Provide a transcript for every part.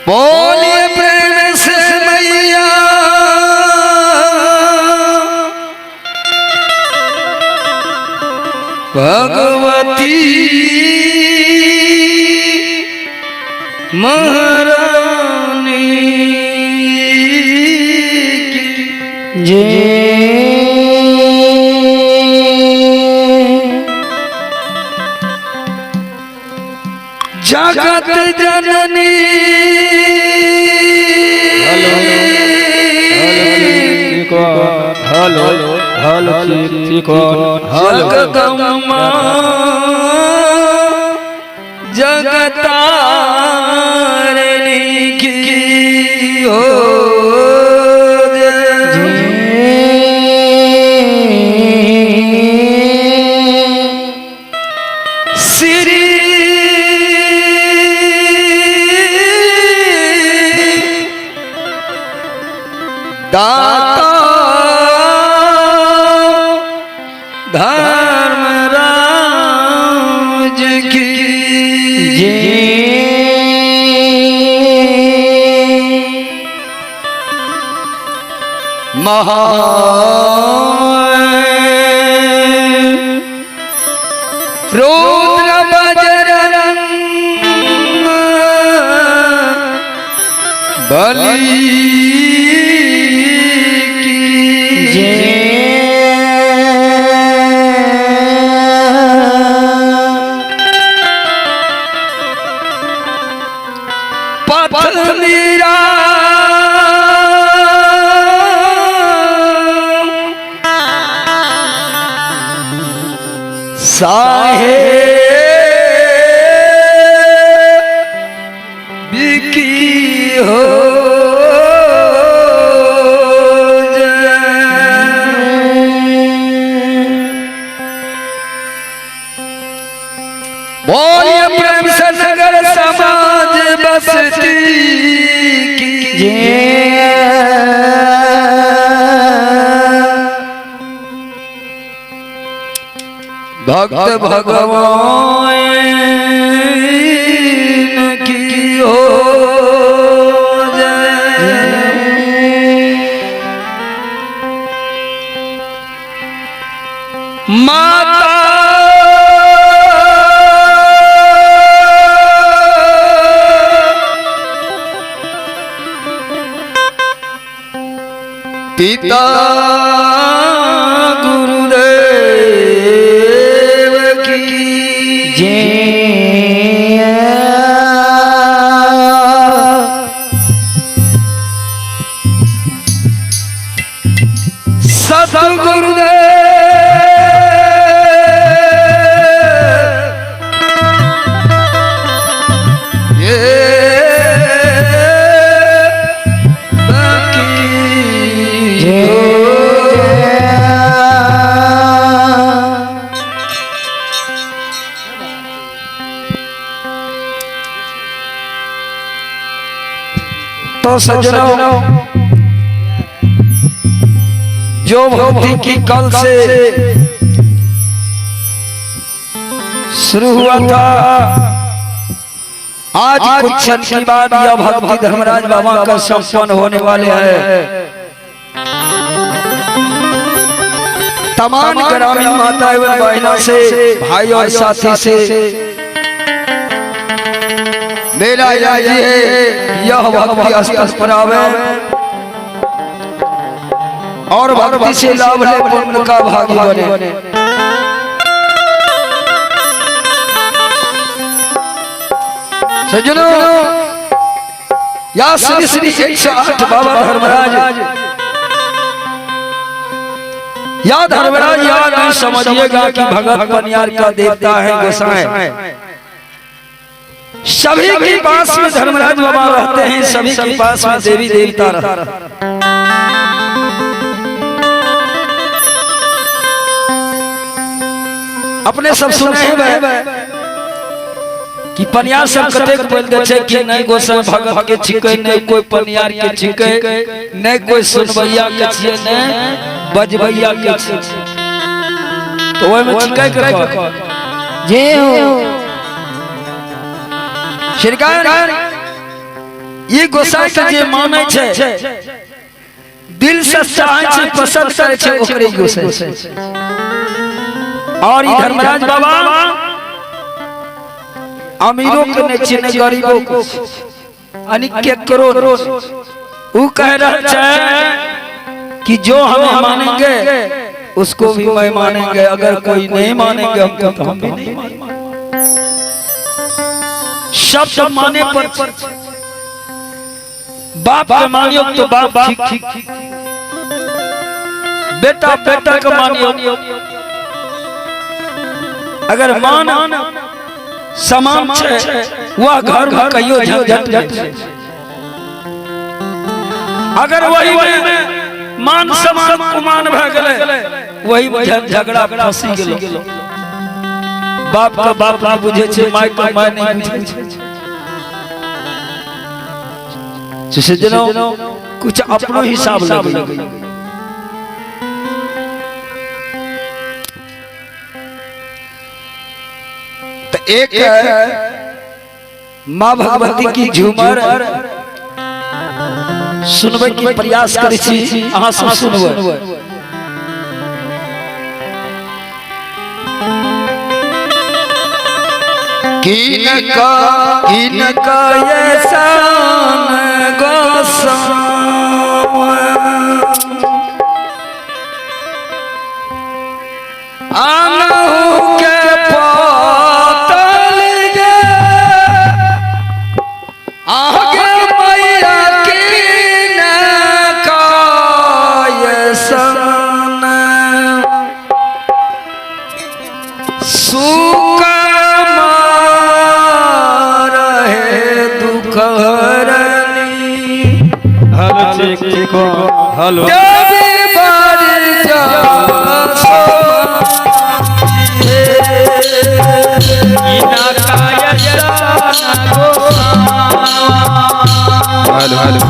बोलिए प्रेम से मैया भगवती महारानी की जय। जगत जननी हेलो हेलो हेलो जगदम्बा जगतारिणी की हो जय। श्री दाता धर्मराज की जय। महा रुद्र बजरंग बलि की जय। पथ मीरा साहे बिकी हो जय। बोलिए प्रेम से नगर समाज बसती की जय। भक्त भगवान की हो जय। माता पिता गुरुदेव की जय। सतगुरुदेव ये बाकी हो। तो सज्जनों, जो भक्ति की कल से शुरू हुआ था, आज कुछ क्षण के बाद यह भक्ति धर्मराज बाबा का संपन्न होने वाले हैं। तमाम ग्रामीण माता एवं बहनों से, भाई और साथी से मेरा इरादा है यह भक्ति स्थल पर आवे और भक्ति से लाभ ले, पुण्य का भागी बने। सज्जनों, या श्री श्री 108 बाबा धर्मराज या धर्मराज या नहीं समझिएगा कि भगत पनियार का देवता है गोसाई। सभी के पास में धर्मराज बाबा रहते हैं, सभी के पास में देवी देवता रहते हैं। अपने सब सुने हेबै कि पनियार सब कतेक बोल दै छै कि नहीं गोसाई भगत के छिकै, नहीं कोई पनियार के छिकै, नहीं कोई सुनबैया के छियै, नहीं बजबैया के छियै। तो ओहिमे छिकै के कह? जे हो। श्रीकांत ई गोसाई के जे मानै छै, दिल से चाहै छै, पसंद करै छै, ओकरे गोसाई छै। और ई धर्मराज बाबा अमीरों के नहीं छियै, नहीं गरीबों के, यानी केकरो नहीं। ऊ कह रहल छै कि जो हमें मानेंगे उसको भी मैं मानेंगे, अगर कोई नहीं मानेंगे हमको तो हम भी नहीं मानेंगे। शब्द माने पर बाप के मानियो तो बाप ठीक ठीक, बेटा बेटा के मानियो। अगर मान समान छै वह घर में कहियो झंझट नहीं छै। अगर वही में मान समान कुमान भए गेलै, वही में झगड़ा फंसी गेलो। बाप का बाप नहीं बुझे छै, my का my नहीं बुझे छै। सज्जनों कुछ अपनो हिसाब लगे। तो एक माँ भगवती की झूमर सुनबै के प्रयास करै छी, अहाँ सब सुनबै। किनका किनका ये सान गोसावा आनहु के पातल गे आगे मैया किनका ये सान सुकमा रहे दुख हरनी। हेलो ठीक ठीक हेलो। देवी बारी जासो हेलो हेलो।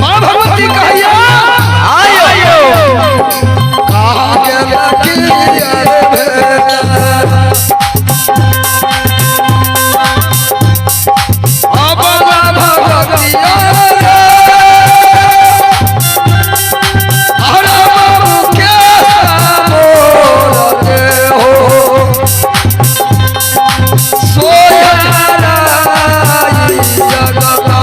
माँ भगवती कहैया आयो कहाँ गेला की अरे भेला। अब माँ भगवती रे, हर बाबू के मोर के हो। सोया राई जगदम्बा।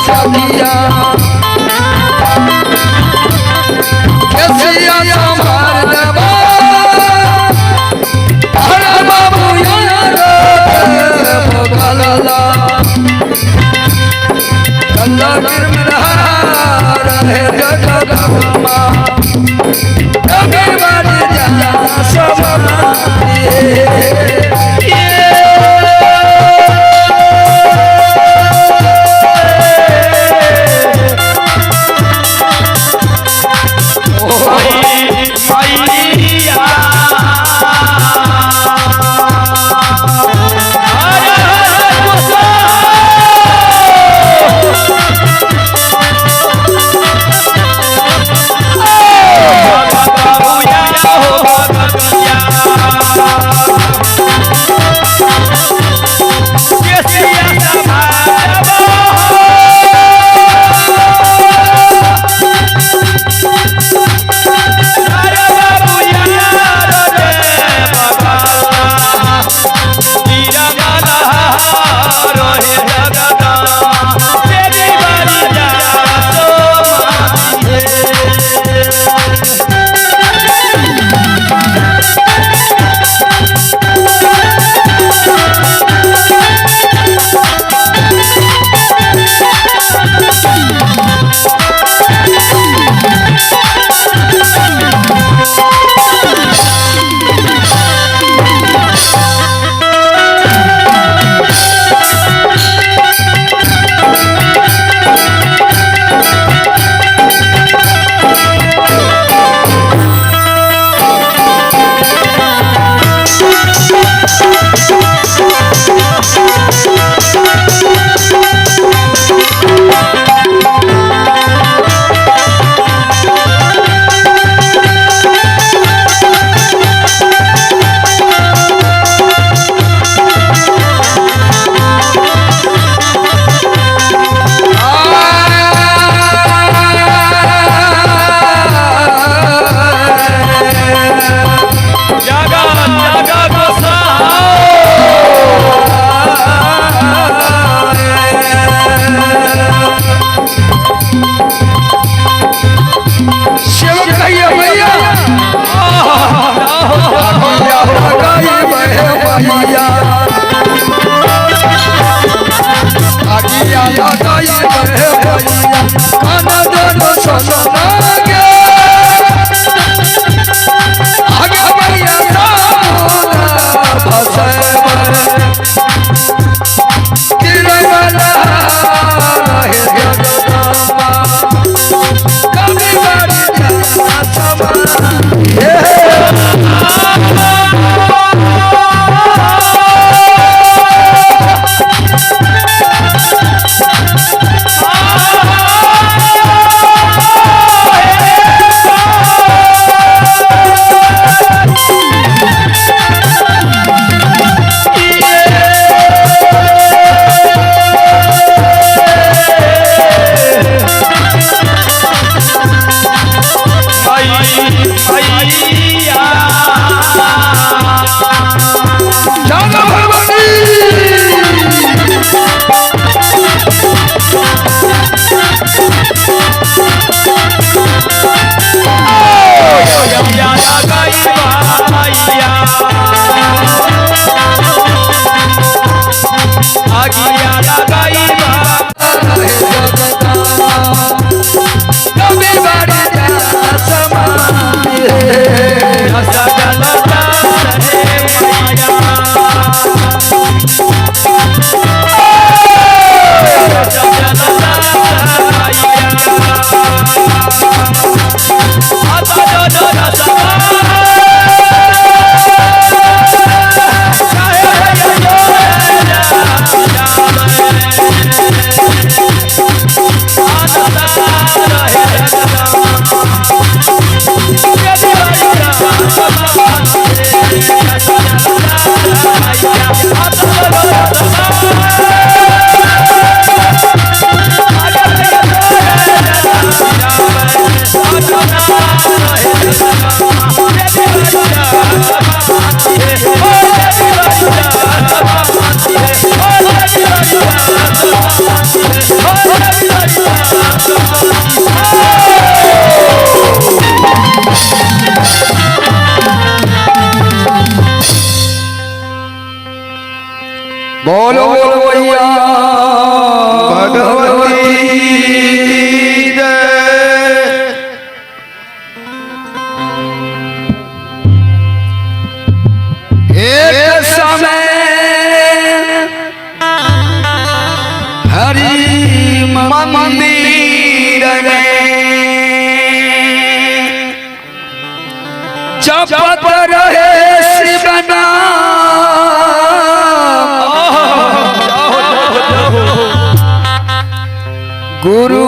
सखिया केसिया संभार देबो अरे बाबू यार बगलला गंगा रहे जगदम्बा अगे बारी जा सब। बोलो बोलो भैया भगवती जय। एक समय हरि मंदिर में जपत रहे शिव नाम। गुरु